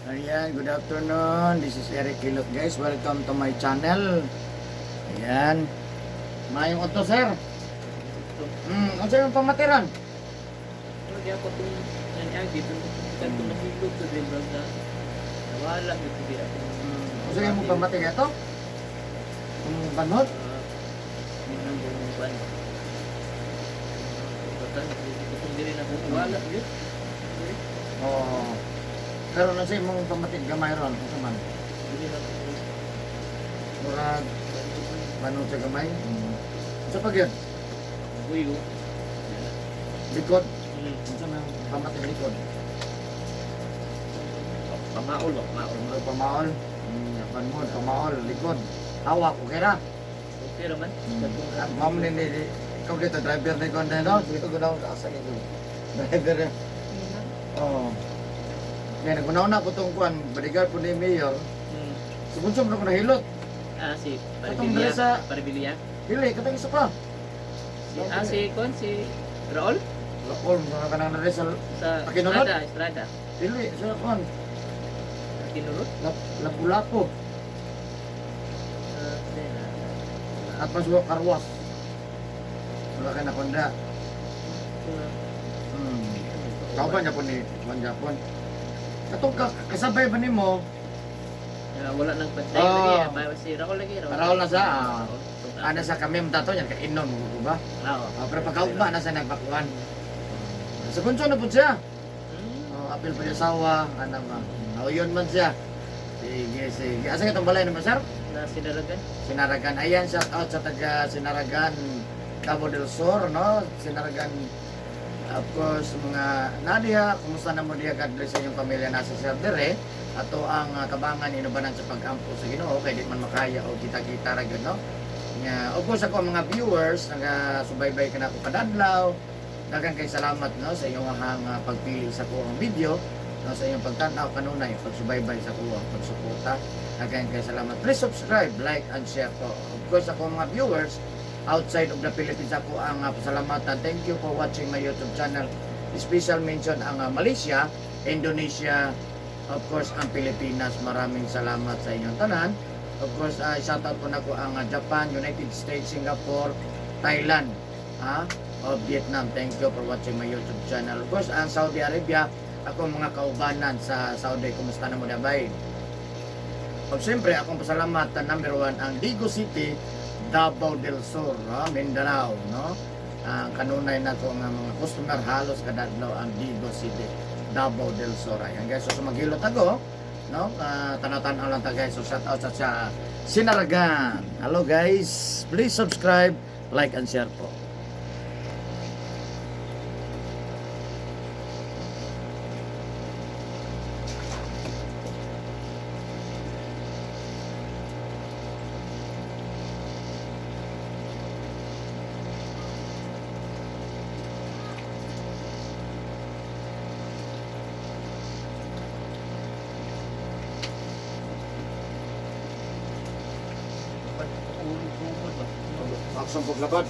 Ayan, good afternoon. This is Eric Hilot, guys. Welcome to my channel. Ayan. Maayong udto, sir. Unsa yung pamatiran? Ano di ako itong naniagi, itong katong nahilog sa Dilbag na nawala dito di ako. Unsa yung pamati ito? Kung banhot? Minang bumuban. Batan, itong dili na wala yun. Oo. Pero unsa imong pamati gamay ron? Unsa man? Dili na ako. Murag banhot sa gamay? Unsa pa gyud? Buyo. Likod. Unsa man yung pamati likod? Pamaol ba? Pamaol. Murag pamaol. Banhot, pamaol, likod. Hawak, okay ra? Okay raman. Ma'am ni ni ikaw dito driver ni kon no, sige ko daw asa ito. Driver. Oh. Kaya nagunaw na ko tong kuan, bodyguard po ni mayor. Subunsom na ko nahilot. Ah, si Katong Paribilia. diri sa- Paribilia. Dili katong isa pa. Si, ah, si Kon, si Raul? Lakol mga kanang na sa Sa Akinurot? Estrada, Estrada. Dili sa kuan, Akinurot? Lapu-lapu Ah, hindi na. at mas karwas. Wala kay nakonda. Kauban Japon ni kuan Japon. Katong kasabay ba nimo? Ah, wala nang pantay Ah. lagi. Ah, si Raul lagi. Raul na siya, ah. Oo. Ana sa kami tato yan kainom mo ba? Oo. Ah, pero pagkaugma na siya nagbakuan. Sa bunso na po siya. Oh, apil po yung asawa, ano ba. Oh, yun man siya. Sige, sige. Asa itong balay naman, sir? Na sinaragan. Sinaragan. Ayan, shout out sa taga Sinaragan, Cabo del Sur, no? Sinaragan, of course, mga Nadia, kumusta na mo diya? God bless sa inyong pamilya nasa sir dire. Ato ang kabangan inubanan sa pag-ampo sa Ginoo kay di man makaya o kita-kita ra gyud, no? Nga, of course, ako ang mga viewers, nagasubaybay ka na ako kadadlaw. Daghang kay salamat, no, sa inyong hang pagpili sa kuwang video, no, sa inyong pagtanaw kanunay, pagsubaybay sa kuwang pagsuporta. Daghang kay salamat. Please subscribe, like and share po. Of course, ako ang mga viewers outside of the Philippines, ako ang pasalamatan. Thank you for watching my YouTube channel. Special mention ang Malaysia, Indonesia, of course ang Pilipinas. Maraming salamat sa inyong tanan. Of course, shout out po nako ang Japan, United States, Singapore, Thailand, ha? Of Vietnam. Thank you for watching my YouTube channel. Of course, ang Saudi Arabia, ako mga kaubanan sa Saudi. Kumusta na mo na bay? Of siyempre, akong pasalamatan number one ang Digo City, Davao del Sur, no? Mindanao, no? Ang kanunay na ko nga mga customer halos kadadlaw ang Digo City, Davao del Sur. Ayan guys, so maghilot ako, no? Tanaw-tanaw lang ta guys. So shout out sa Sinaragan. Hello guys, please subscribe, like and share po. Ulog-ulog ba? Aksyon po lakad.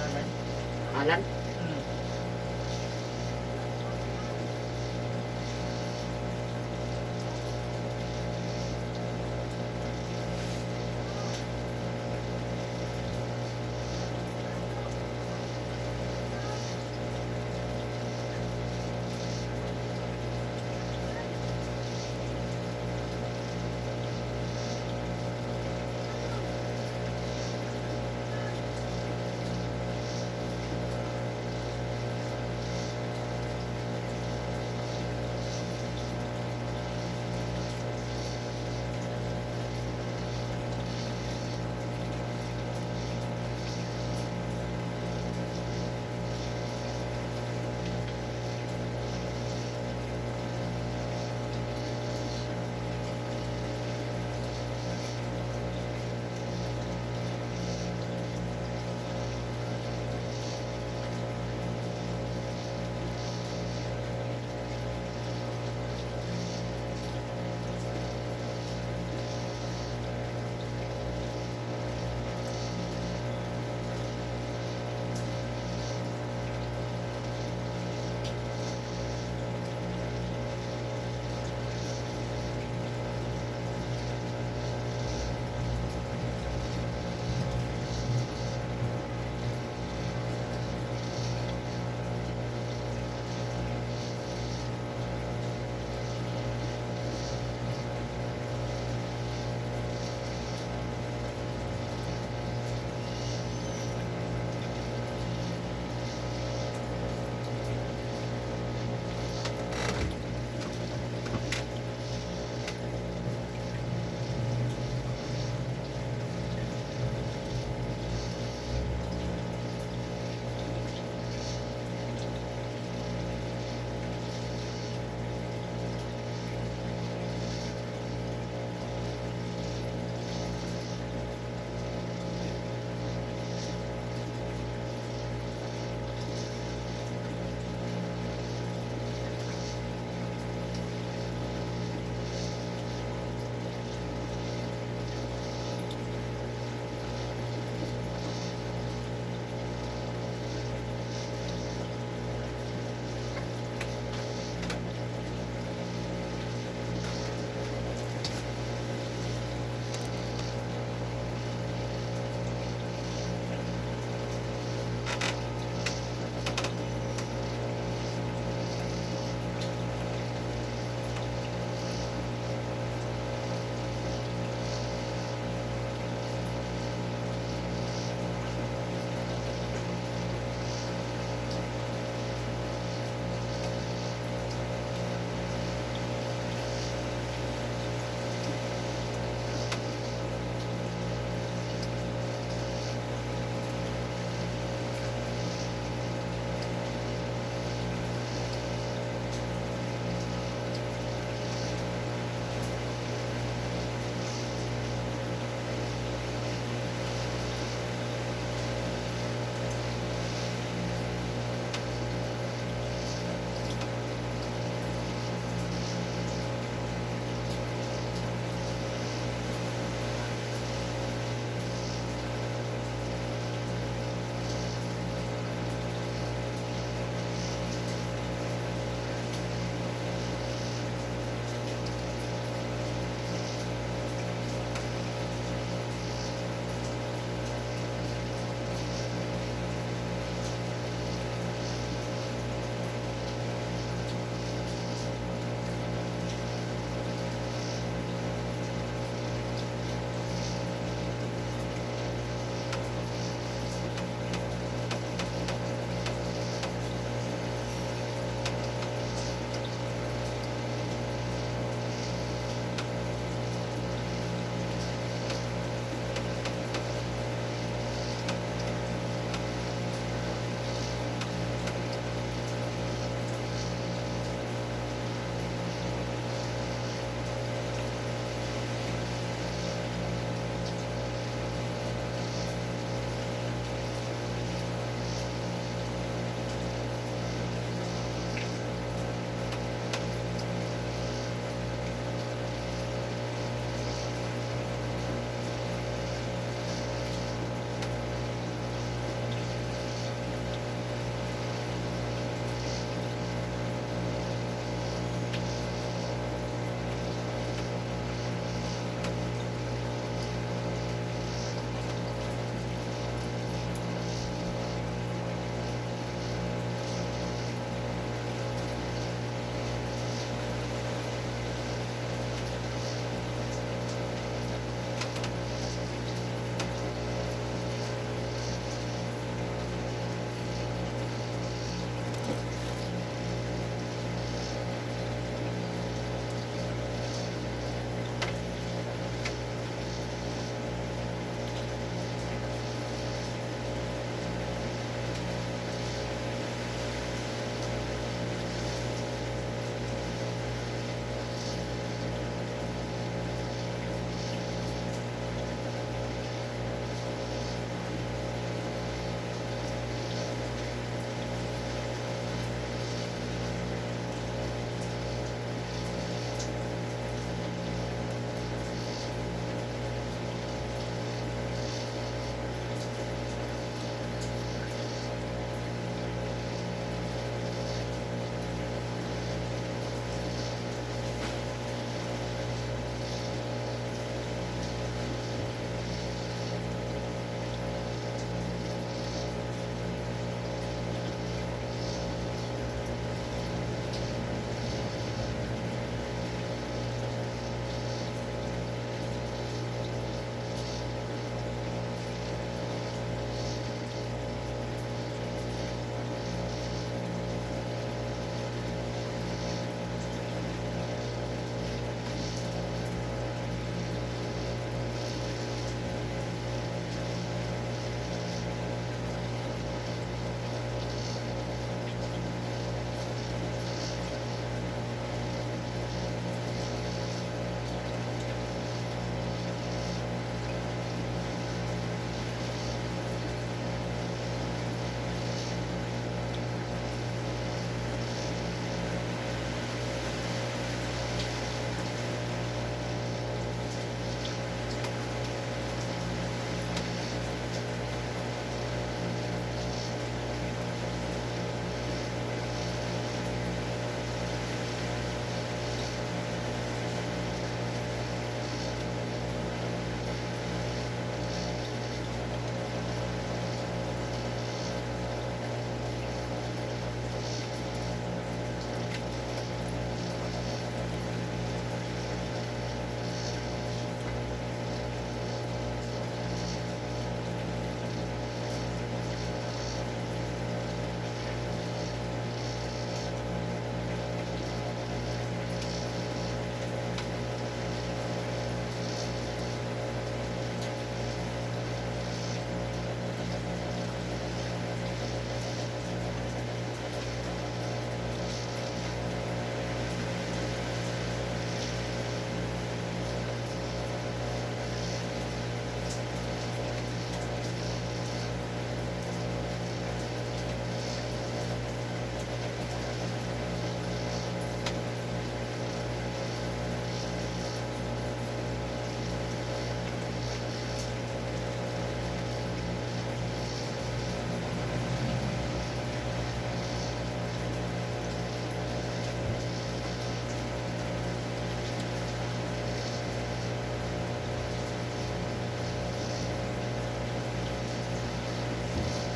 Anan. Alan?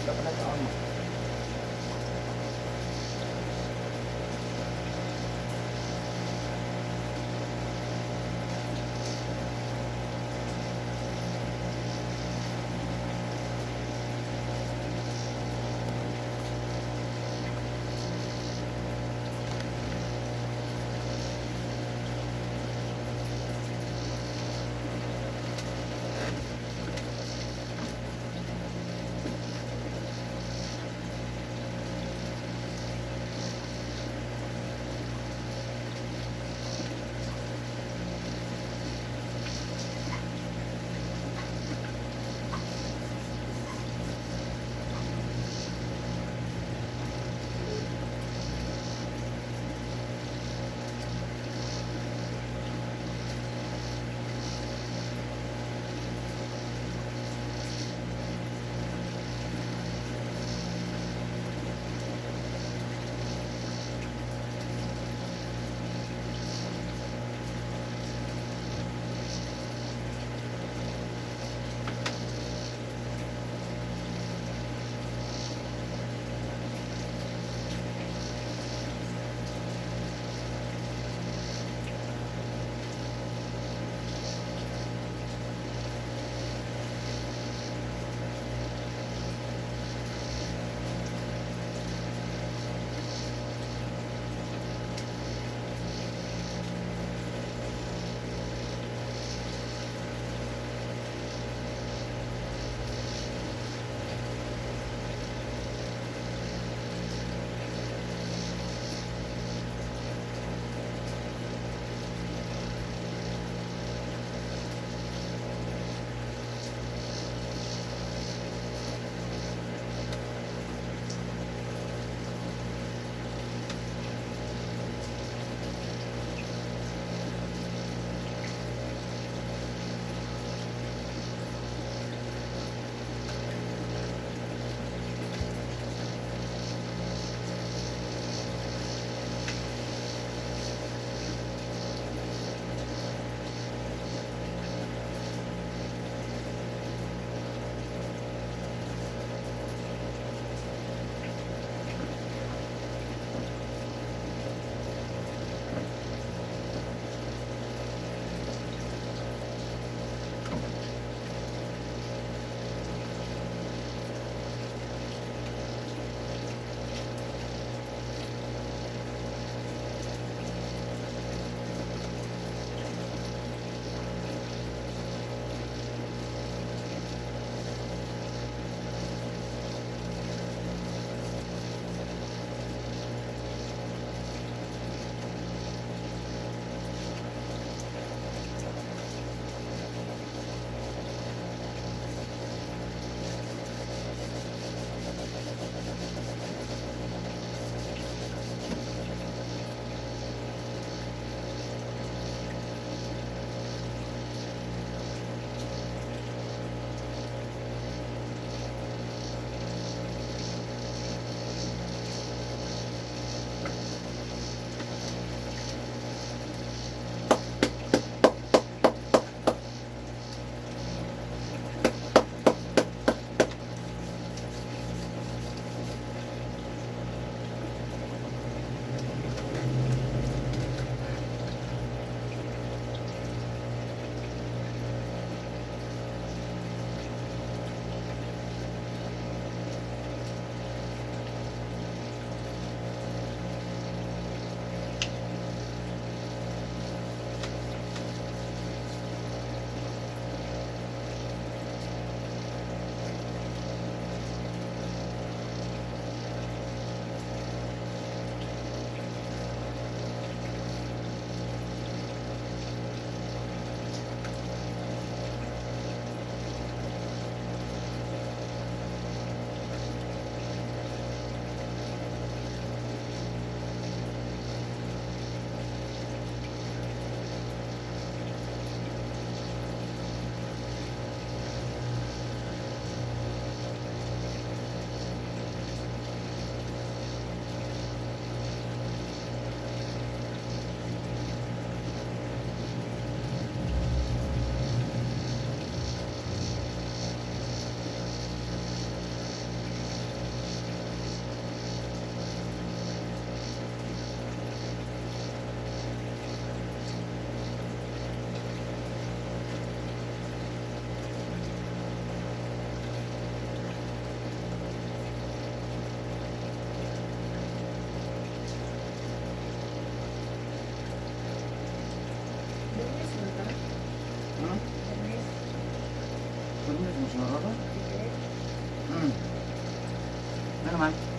Wala pa nagkaon mo. Ano man?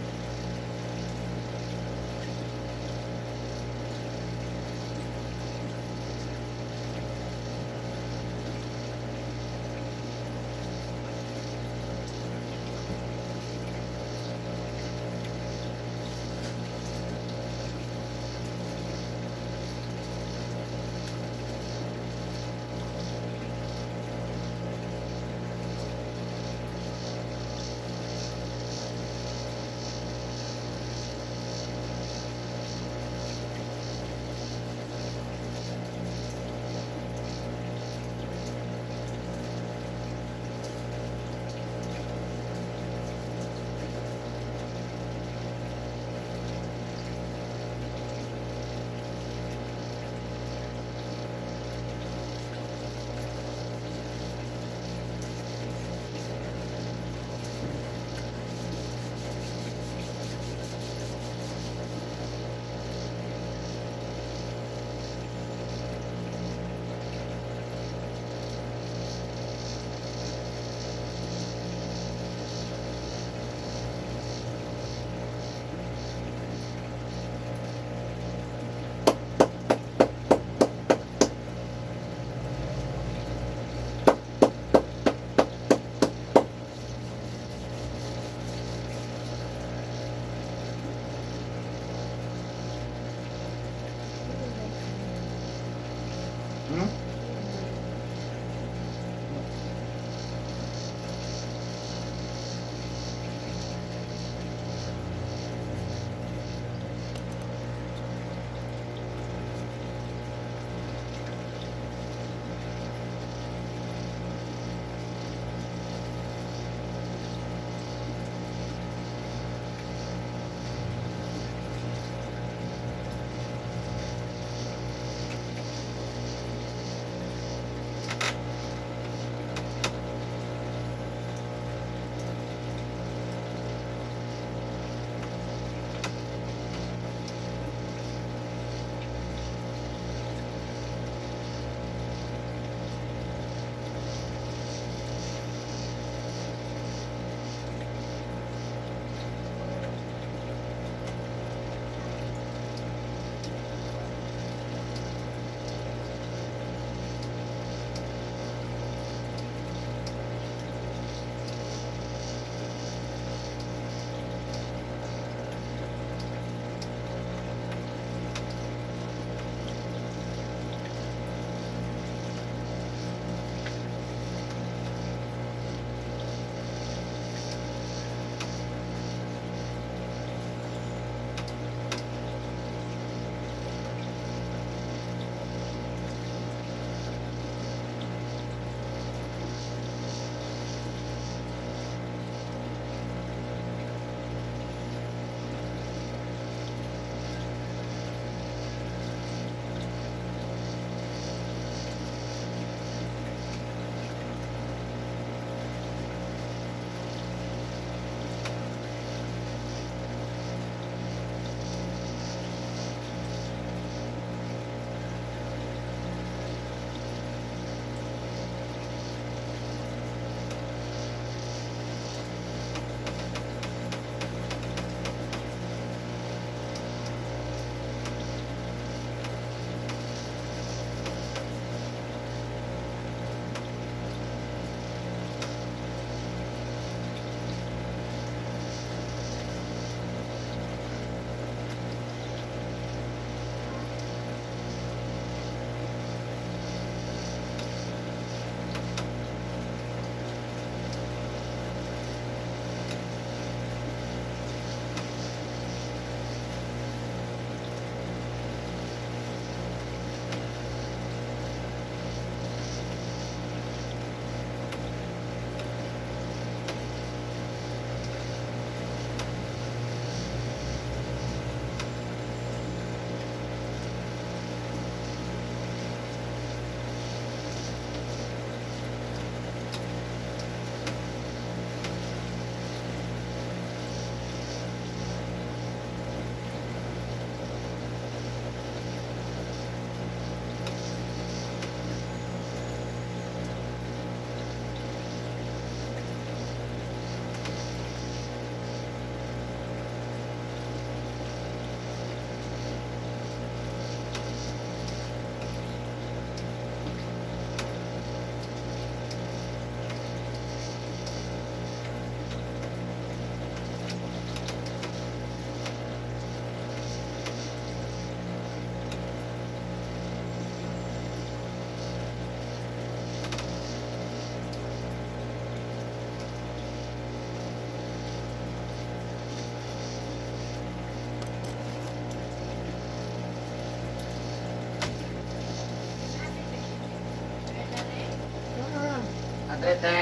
te.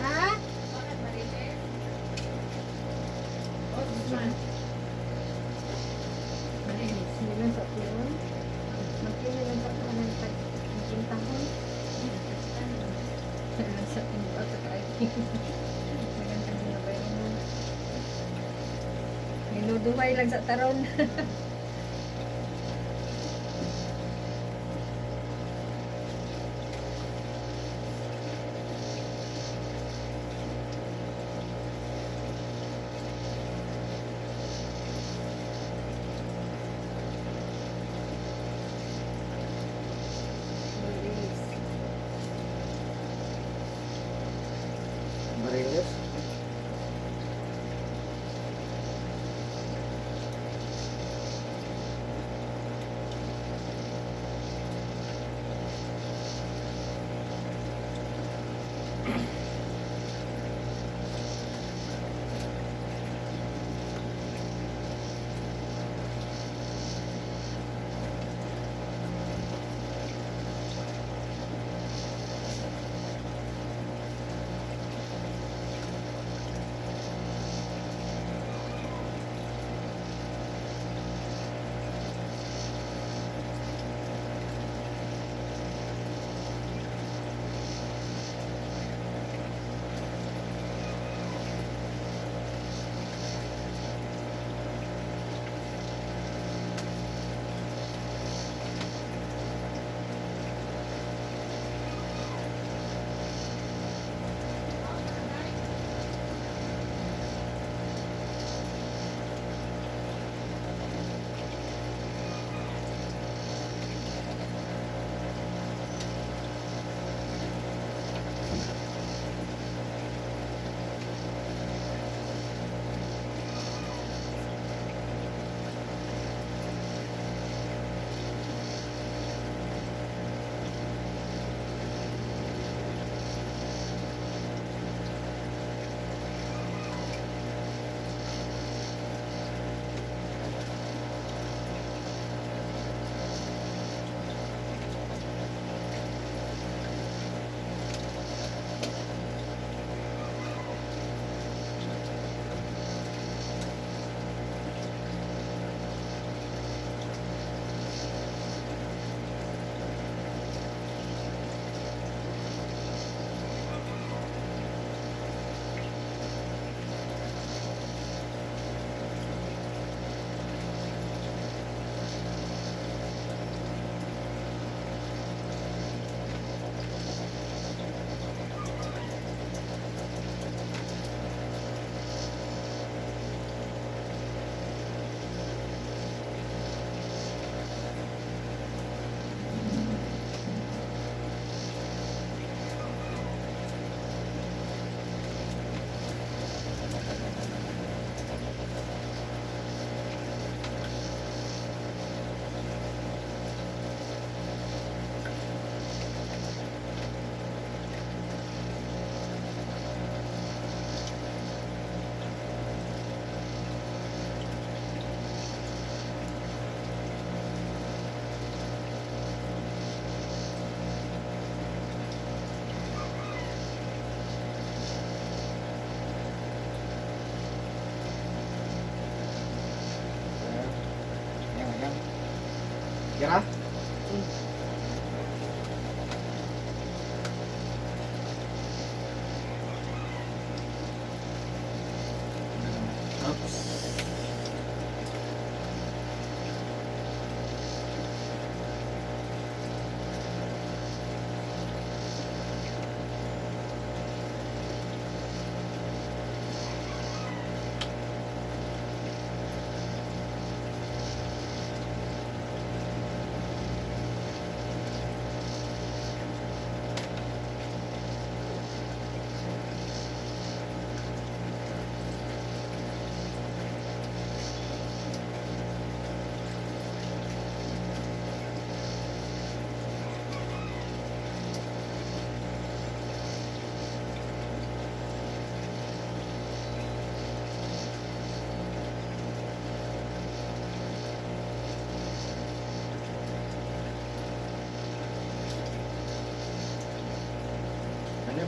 Ha? Sila sa puon. Magpila lang sa puon ng pagkintahon. Sila sa puon sa kaay. Magandang ginabay mo. Niluduway lang sa taron. Bariles. Ayan, ayan. Kira? Oops.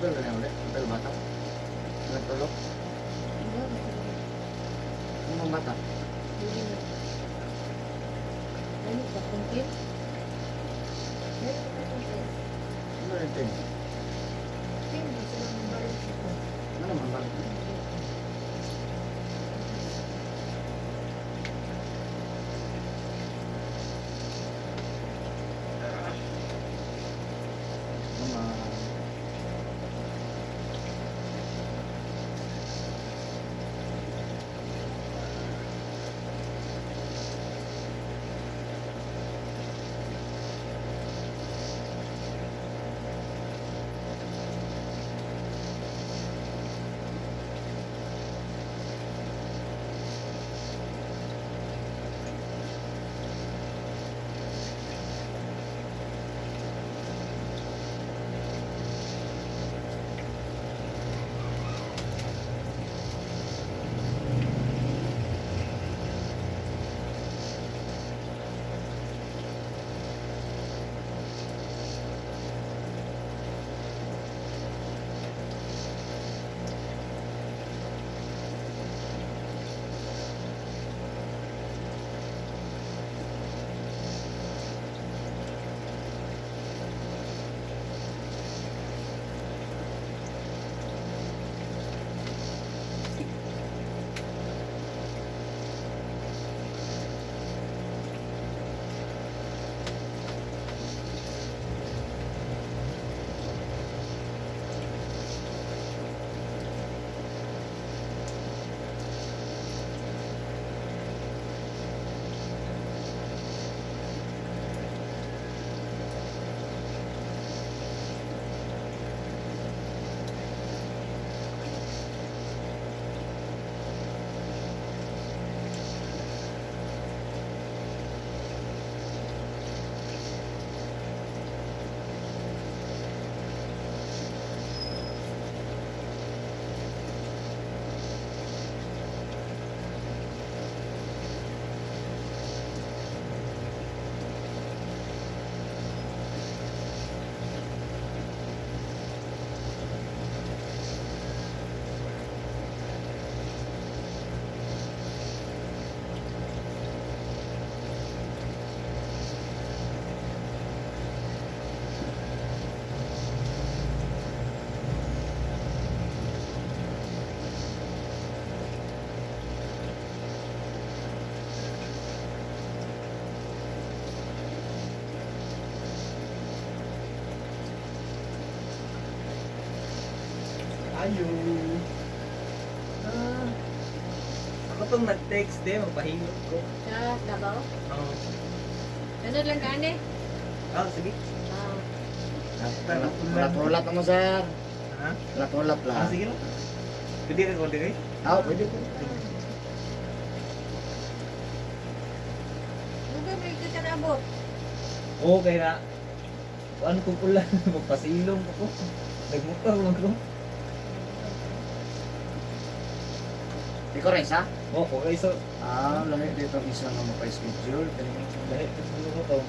Apil na ulit. Apil bata. Nagtulog. Ano mga bata? Dili na. Dali ba kunti? Dali ba kunti? Ano rin tin? Hindi sila mabalik ito. Ano naman balik? Mama. Ayo. Ah. Ako tong nag-text din, magpahilot ko. Sa Davao? Oo. Ano lang ka ane? Ah, sige. Ah. Ulat-ulat mo, sir. Ha? Ulat-ulat lang. Ah, sige lang. Pwede ka ko dire? Ah, pwede po. Dugay may kita na abot. Oo, kaya na. Kuan kong ulan, magpasilong ako. Nagmotor man ko. Ikaw rin, sa? Oo, ko kay so Ah, lahi dito ang isa nga mapa-schedule. dahil sa mo to.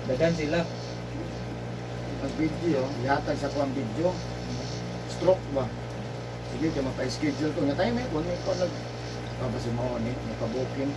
Dagan sila. Pag video, ihatag sa kuang video. Stroke ba? Sige, kaya mapa-schedule ko. Nga tayo may kung may ko nag... Pabasi mo ni, may pa-booking.